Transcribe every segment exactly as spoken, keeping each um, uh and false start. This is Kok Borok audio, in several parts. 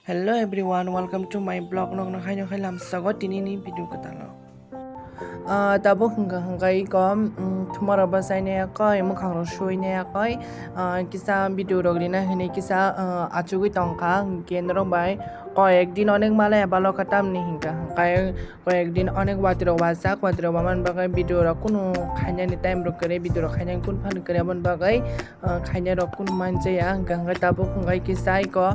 Hello everyone, welcome to my blog. Nokno haino khai lamsago tinini video kwtalo. Ah, tabuk hwnkha hwnkha iko, mm, thumarok bwsai nai yakoi, mwkhangrok sui nai yakoi, ah, kisa video rok rina hwnwi kisa, ah, achugwi tongkha, hwnkhe norok bai koyek din onek malaya baloka tamni hwnkha hwnkha. Koyek din onek watwi rok wajak, watwi rok wamani bagwi video rok kunu khainani time rok kwrwi, video rok khainani kunu phano kwrwi, aboni bagwi, ah, khainai rok kunu manjaya, hwnkha hwnkhe tabuk hwnkha kisa iko.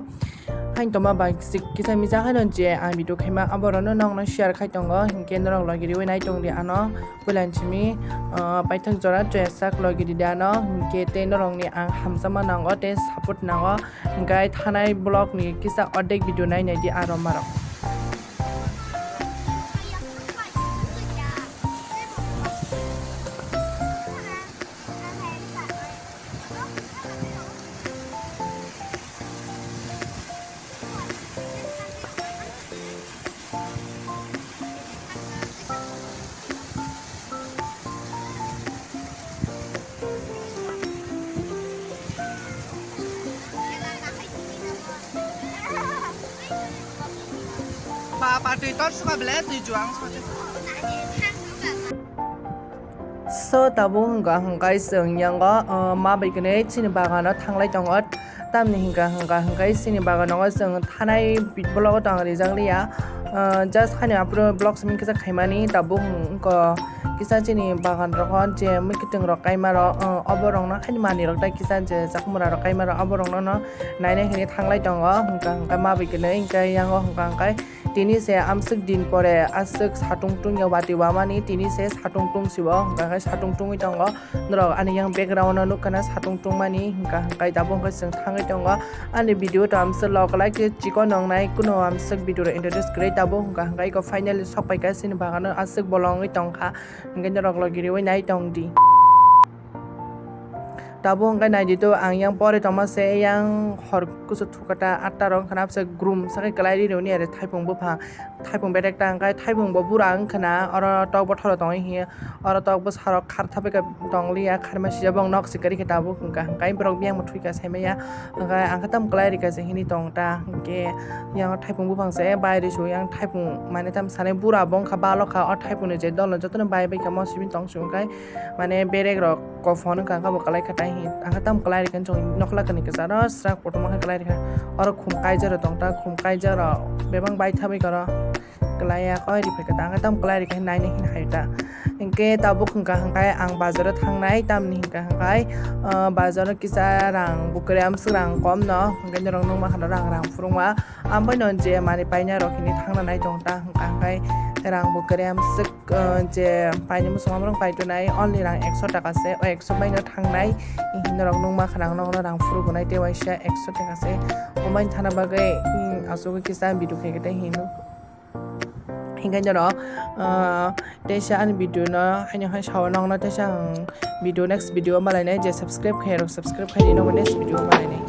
Hain tongma bai kisa misa haino je ang video khaima aborokno nokno share khai tongo, hwnkhe norok logi riwi nai tongdi ano, puila simi, ah, paithak jora choya sak logi ridi ano, hwnkhe tei norokni ang hamjakma nango tei support nango, hwnkhe thanai vlog ni kisa ordek video nai naidi aro marok. Ba, ba, twi tor suka bele, twi juang suka. So, tabuk hwnkha hwnkhe chwng yango, uh, ma bai kwnwi chini bagano thanglai tongo. Tamni hwnkha hwnkha hwnkhe chini bagano chwng thanai vlog o tong rijak liya. Uh, just hani aphuru vlog simi kisa khaimani, tabuk hwnkha kisa chini bagan rogo je mwkhwtwng rok kaima rok, uh, obo rokno hani manwi rok tai kisa je chakmura rok kaima rok obo rokno no nainai hwnwi thanglai tongo. Hwnkha hwnkhe ma bai kwnwi hwnkhe yango hwnkha hwnkhe tini se amswk din pore aswk satung tungya watwi wamani, tini se satung tungsibo, hwnkha hwnkhe satung tungwi tongo. Norok ani yang background o nukha na satung tungmani, hwnkha hwnkhe tabuk hwnkhe chwng thangwi tongo. Ani video to amswk lokolai khe chikon nongnai, kuno amswk video rok introduce kwrwi tabuk, hwnkha hwnkhe iko finally sokpaikha chini bagano aswk bolongwi tongkha, hwnkhe norok logi riwi nai tongdi. Tabuk hwnkhe naidi to ang yang pore tongma se yang hor kusu thukata atta rok wngkha na bwsai grum sakhe kwlai ri roni are thaipung buphang, thaipung bedek ta hwnkhe thaipung bo bura wngkha na oro tok bothoro tongwi hiya oro tok bwsarok khar thapai kha tong liya kharma sijabo nok se kwrwi khe tabuk hwnkha hwnkhe borok biyang bo thwikha saimaya hwnkhe ang khe tamo kwlai rikha se hini tong ta hwnkhe yang thaipung buphang se bai ri su yang thaipung mane tamo sanai bura bo wngkha balo kha o thaipung ni je dol no jotono bai bai kha mo simi tong su hwnkhe. Mane berek rok kophon wngkha, wngkha bo kwlai kha tai hi, ang khe tamo kwlai rikha, chwng nokla kwni kwcharo srak kotorma khe kwlai rikha. Oro khum kaijak rok tong ta, khum kaijak rok bebak bai thabai karo kwlai ya, koi riphaikha ta, ang khe tamo kwlai rikha naina hin hai ta. Hinkhe tabuk hwnkha hwnkhe ang bazaro thangnai, tamni hwnkha hwnkhe, ah, bazaro kisa rang bwkre amswk rang kom no, hinkhe norok nukma khana rang rang phwrwngma. Ambai no je mani paina rok hini thangna nai tong ta hwnkha hwnkhe rang bwkre amswk. Ah, je paini muchung amrok pai tonai only rang ekso taka se, o ekso bai no thangnai, hino rok nungma khana ang nokno rang phuru gunai tei waisa ekso taka se, omo thana bagwi, hmm, asugwi kisa video khaikhe tei hino. Hinkhe norok, ah, teisa ani video no haino hai sao nokno teisa ang video, next video malainai, je subscribe khairok subscribe khaidi nogo next video malainai.